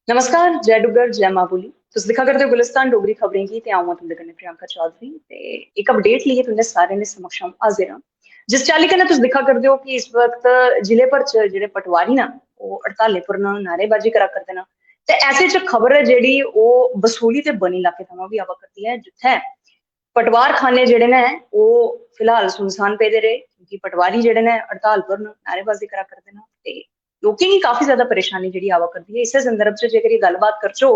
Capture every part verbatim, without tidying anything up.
नमस्कार, जय डुग्गर, जय मां बोली। तुस दिक्खा करदे ओ गुलिस्तान डोगरी खबरें गी ते अ'ऊं आं तुं'दे कन्नै प्रियंका चौधरी ते इक अपडेट लेइयै तुं'दे सारें दे समक्ष अ'ऊं हाजिर आं। जिस चाल्ली कन्नै तुस दिक्खा करदे ओ कि इस वक्त जिले भर च जेह्ड़े पटवारी न, ओह् हड़तालें पर न, नारेबाजी करा करदे न, ते ऐसे च खबर ऐ जेह्ड़ी, ओह् बसोली ते बनी इलाके थमां बी आवा करदी ऐ, जित्थै पटवारखाने जेह्ड़े न, ओह् फिलहाल सुनसान पेदे रेह्, क्योंकि पटवारी जेह्ड़े न, हड़ताल पर न, नारेबाजी करा करदे न, ते लोकें गी काफी ज्यादा परेशानी जेह्ड़ी आवा करदी ऐ। इस्सै संदर्भ च जेकर एह् गल्लबात करचो,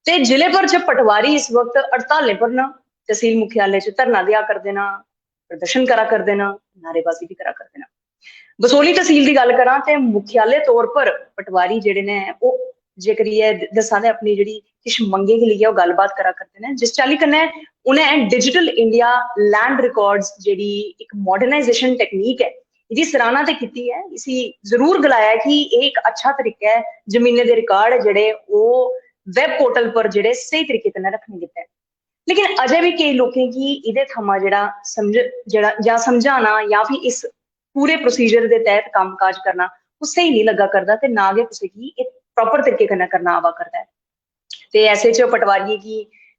ते जिले भर च पटवारी इस वक्त हड़तालें पर न, तहसील मुख्यालय च धरना देआ करदे न, प्रदर्शन करा करदे न, नारेबाजी बी करा करदे न। बसोली तहसील दी गल्ल करां ते मुख्यालय तौर पर पटवारी जेह्ड़े न, ओह् जेकर एह् दस्सा दे अपनी जेह्ड़ी किश मंगें गी लेइयै ओह् गल्लबात करा करदे न, जिस चाल्ली कन्नै उ'नें डिजिटल इंडिया लैंड रिकॉर्ड्स जेह्ड़ी इक मॉडर्नाइजेशन टेक्निक ऐ, एह्दी सराहना ते कीती ऐ, इसी जरूर गलाया कि एह् इक अच्छा तरीका ऐ, जमीनें दे रिकॉर्ड जेह्ड़े ओह् वेब पोर्टल पर जेह्ड़े स्हेई तरीके कन्नै रक्खने गितै। लेकिन अजें बी केईं लोकें गी एह्दे थमां जेह्ड़ा समझ, जेह्ड़ा जां समझाना जां फ्ही इस पूरे प्रोसीजर दे तैह्त कम्म काज करना ओह् स्हेई नेईं लग्गा करदा ते ना गै कुसै गी एह् प्रॉपर तरीके कन्नै करना आवा करदा ऐ। ते ऐसे च पटवारियें गी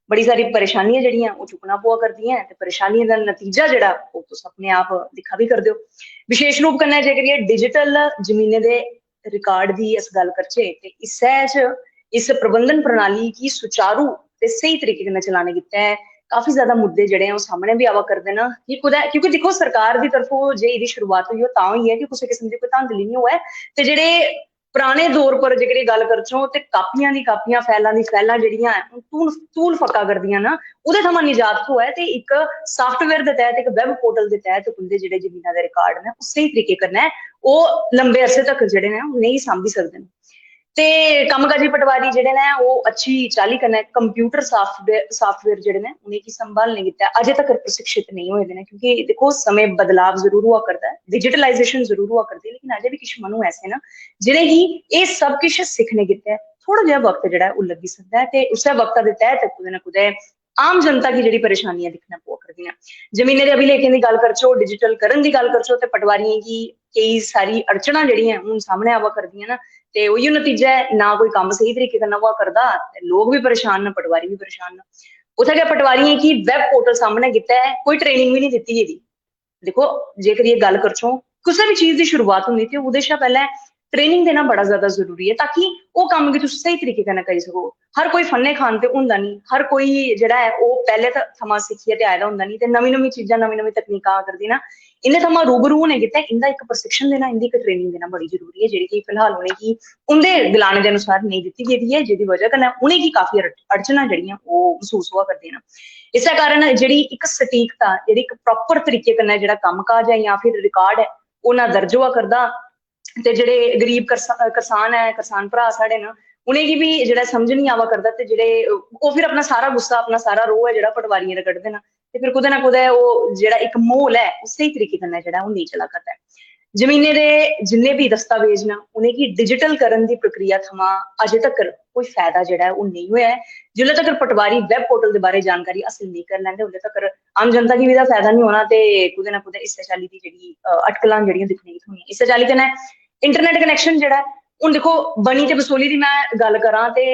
बड़ी सारी परेशानियां जेह्ड़ियां ओह् चुक्कना पवा करदियां ऐ ते परेशानियें दा नतीजा जेह्ड़ा ओह् तुस अपने आप दिक्खा बी करदे ओ। विशेष रूप कन्नै जेकर एह् डिजिटल जमीनें दे रिकॉर्ड दी अस गल्ल करचै ते इस्सै च इस प्रबंधन प्रणाली गी सुचारू ते स्हेई तरीके कन्नै चलाने गितै काफी ज्यादा मुद्दे जेह्ड़े ओह् सामने बी आवा करदे न कि कुतै, क्योंकि दिक्खो, सरकार दी तरफों जे एह्दी शुरुआत होई ओह् तां होई ऐ कि कुसै किस्म दी कोई धांधली निं होऐ। ते जेह्ड़े पराने दौर पर जेकर एह् गल्ल करचो ते कापियां दी कापियां, फाइलां दी फाइलां जेह्ड़ियां ऐ, हून तूल, तूल फक्का करदियां न, ओह्दे थमां निजात थ्होऐ ते इक सॉफ्टवेयर दे तैह्त, इक वेब पोर्टल दे तैह्त उं'दे जेह्ड़े जमीना दे रिकॉर्ड न, ओह् स्हेई तरीके कन्नै ओह् लंबे अरसे तक जेह्ड़े न, उ'नेंगी सांभी सकदे न। ते कम्मकाजी पटवारी जेह्ड़े न, ओह् अच्छी चाल्ली कन्नै कंप्यूटर सॉफ्टवेयर, सॉफ्टवेयर जेह्ड़े न, उ'नेंगी संभालने गितै अजें तक प्रशिक्षित नेईं होए दे न, क्योंकि दिक्खो, समें बदलाव जरूर होआ करदा ऐ, डिजिटलाइजेशन जरूर होआ करदी ऐ, लेकिन अजें बी किश माह्नू ऐसे न जि'नेंगी एह् सब किश सिक्खने गितै थोह्ड़ा जेहा वक्त जेह्ड़ा ऐ, ओह् लग्गी सकदा ऐ ते उस्सै वक्त दे तैह्त कुतै ना कुतै आम जनता गी जेह्ड़ी परेशानियां दिक्खना पवा करदियां। जमीनें दे अभिलेखें दी गल्ल करचो, डिजिटलीकरण दी गल्ल करचो, ते पटवारियें गी केई सारी अड़चनां जेह्ड़ियां हून सामनै आवा करदियां न, ते उ'ऐ नतीजा ऐ, ना कोई कम्म स्हेई तरीके कन्नै होआ करदा, ते लोक बी परेशान न, पटवारी बी परेशान न। उत्थै गै पटवारियें गी वेब पोर्टल सामनै गितै कोई ट्रेनिंग बी निं दित्ती गेदी। दिक्खो, जेकर एह् गल्ल करचो, कुसै बी चीज दी शुरुआत होंदी ते ओह्दे शा पैह्लें ट्रेनिंग देना बड़ा ज्यादा जरूरी ऐ, ताकि ओह् कम्म गी तुस स्हेई तरीके कन्नै करी सको। हर कोई फन्ने खान ते होंदा निं, हर कोई जेह्ड़ा ऐ, ओह् पैह्ले थ-, थमां सिक्खियै ते आए दा होंदा निं, ते नमीं नमीं चीजां, नमीं नमीं तकनीकां आ करदियां न। इं'दे थमां रूबरू होने गितै इं'दा इक प्रशिक्षण देना, इं'दी इक ट्रेनिंग देना बड़ी जरूरी ऐ, जेह्ड़ी कि फिलहाल उ'नेंगी उं'दे गलाने दे अनुसार नेईं दित्ती गेदी ऐ, जेह्दी बजह कन्नै उ'नेंगी काफी अड़-, अड़चनां जेह्ड़ियां, ओह् मसूस होआ करदियां न। इस्सै कारण जेह्ड़ी इक सटीकता, जेह्ड़ी इक प्रॉपर तरीके कन्नै जेह्ड़ा कम्म काज ऐ जां फिर रिकॉर्ड ऐ, ओह् ना दर्ज होआ करदा, ते जेह्ड़े गरीब करसा-, करसान ऐ, करसान भ्राऽ साढ़े न, उ'नेंगी बी जेह्ड़ा समझ निं आवा करदा, ते जेह्ड़े ओह् फिर अपना सारा गुस्सा, अपना सारा रोह् ऐ जेह्ड़ा पटवारियें पर कड्ढदे न, ते फिर कुतै ना कुतै ओह् जेह्ड़ा इक म्हौल ऐ, ओह् स्हेई तरीके कन्नै जेह्ड़ा ओह् नेईं चला करदा ऐ। जमीनें दे जिन्ने बी दस्तावेज न, उ'नेंगी डिजिटलीकरण दी प्रक्रिया थमां अजें तक्कर कोई फायदा जेह्ड़ा ऐ, ओह् नेईं होआ ऐ। जिसलै तक्कर पटवारी वेब पोर्टल दे बारे च जानकारी हासल नेईं करी लैंदे, उसलै तक्कर आम जनता गी बी एह्दा फायदा निं होना, ते कुतै ना कुतै इस्सै चाल्ली दी जेह्ड़ी, अ, अटकलां जेह्ड़ियां दिक्खने गी थ्होनियां। इस्सै चाल्ली कन्नै इंटरनेट कनैक्शन जेह्ड़ा ऐ, हून दिक्खो, बनी ते बसोली दी में गल्ल करां ते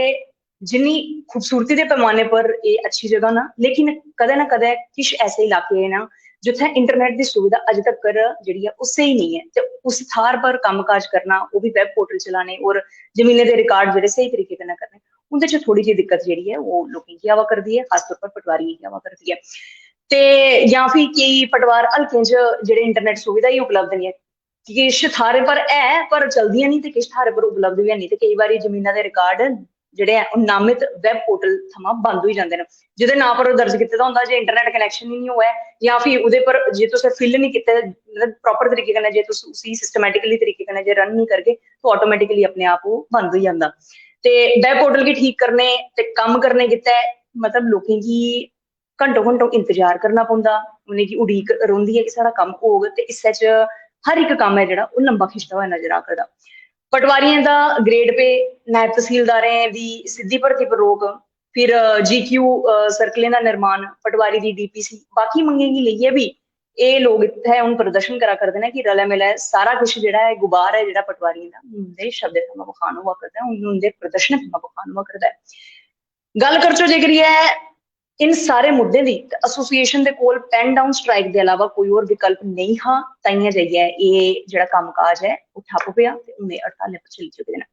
जिन्नी खूबसूरती दे पैमाने पर एह् अच्छी जगह ना, लेकिन कदें ना कदें किश ऐसे इलाके ना, जित्थै इंटरनेट दी सुविधा अजें तक्कर जेह्ड़ी ऐ, ओह् स्हेई नेईं ऐ, ते उस थाह्र पर कम्म काज करना, ओह् बी वेब पोर्टल चलाने और जमीनें दे रिकॉर्ड जेह्ड़े स्हेई तरीके कन्नै करने, उं'दे च थोह्ड़ी जेही दिक्कत जेह्ड़ी ऐ, ओह् लोकें गी आवा करदी ऐ, खासतौर पर पटवारियें गी आवा करदी ऐ। ते जां फ्ही केई पटवार हल्कें च जेह्ड़े इंटरनेट सुविधा ही उपलब्ध नेईं ऐ, किश थाह्रें पर है, पर चलदियां निं, ते किश थाह्रें पर उपलब्ध बी हैनी, ते केई बारी जमीना दे रिकॉर्ड जेह्ड़े ऐ, ओह् नामित वेब पोर्टल थमां बंद होई जंदे न, जेह्दे नांऽ पर ओह् दर्ज कीते दा होंदा जे इंटरनेट कनैक्शन ही निं होऐ, जां फ्ही ओह्दे पर जे तुसें फिल निं कीते, मतलब, प्रॉपर तरीके कन्नै जे तुस उसी सिस्टमैटिकली तरीके कन्नै जे रन निं करगे, ते ऑटोमैटिकली अपने आप ओह् बंद होई जंदा। ते वेब पोर्टल गी ठीक करने ते कम्म करने गितै, मतलब, लोकें गी घंटो घंटो इंतजार करना पौंदा, उ'नेंगी उड़ीक रौंह्दी ऐ कि साढ़ा कम्म होग, ते इस्सै च हर इक कम्म ऐ जेह्ड़ा, ओह् लम्बा खिचदा होआ नजर आ करदा। पटवारियें दा ग्रेड पे, नायब तसीलदारें दी सिद्धी भर्थी पर रोक, फिर, अ, जी क्यू, अ, सर्कलें दा निर्माण, पटवारी दी डी पी सी, बाकी मंगें गी लेइयै बी एह् लोक इत्थै हून प्रदर्शन करा करदे न कि रलै मिलै सारा किश जेह्ड़ा ऐ, गुबार ऐ जेह्ड़ा पटवारियें दा, उं'दे शब्दें थमां बखान होआ करदा ऐ, उं'दे प्रदर्शनें थमां बखान होआ करदा ऐ। गल्ल करचै जेकर ऐ इन सारे मुद्दें दी, ते एसोसिएशन दे कोल पेन डाउन स्ट्राइक दे अलावा कोई होर विकल्प नेईं हा। ताइयां जाइयै एह् जेह्ड़ा कम्मकाज ऐ, ओह् ठप्प पेआ ते हून एह् हड़तालै पर चली चुके दे न।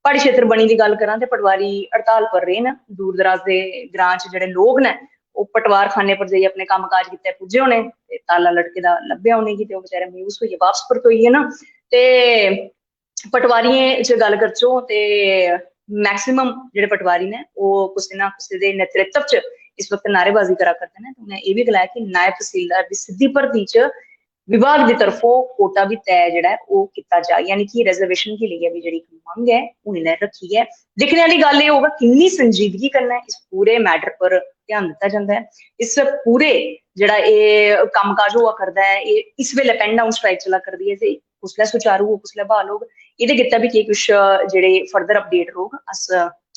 प्हाड़ी क्षेत्र बनी दी गल्ल करां ते पटवारी हड़ताल पर रेह् न। दूर दराज दे ग्रां च जेह्ड़े लोक न, ओह् पटवारखाने पर जाइयै अपने कम्मकाज गित्तै पुज्जे होने ते ताला लटके दा लब्भेआ उ'नेंगी ते ओह् बेचारे मायूस होइयै बापस परतोई गे न। ते पटवारियें च गल्ल करचो ते मैक्सिमम जेह्ड़े पटवारी न, ओह् कुसै ना कुसै दे नेतृत्व च इस वक्त नारेबाजी करा करदे न। ते उ'नें एह् बी गलाया कि नायब तहसीलदार दी सिद्धी भर्ती च विभाग दी तरफों कोटा बी तय जेह्ड़ा ऐ, ओह् कीता जा, यानी कि रिजर्वेशन गी लेइयै बी जेह्ड़ी इक मंग ऐ, हून इ'नें रक्खी ऐ। दिक्खने आह्ली गल्ल एह् होगा किन्नी संजीदगी कन्नै इस पूरे मैटर पर ध्यान दित्ता जंदा ऐ। इस पूरे जेह्ड़ा एह् कम्मकाज होआ करदा ऐ, एह् इस बेल्लै पेन डाउन स्ट्राइक चला करदी ऐ, ते कुसलै सुचारू होग, कुसलै ब्हाल होग, एह्दे गित्तै बी केह् कुछ जेह्ड़े फर्दर अपडेट रौह्ग, अस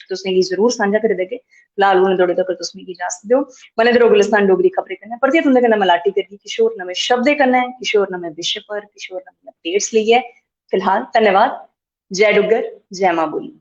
तुसेंगी जरूर सांझा करी देगे। फिलहाल हून तोड़ी तक तुस मिगी इजाजत देओ। बने दे र'वो गुलिस्तान डोगरी खबरें कन्नै। परतियै तुं'दे कन्नै मलाटी करगी किश होर नमें शब्दें कन्नै, किश होर नमें विशे पर, किश होर नमें अपडेट्स लेइयै। फिलहाल धन्यवाद। जय डुग्गर, जय मां बोली।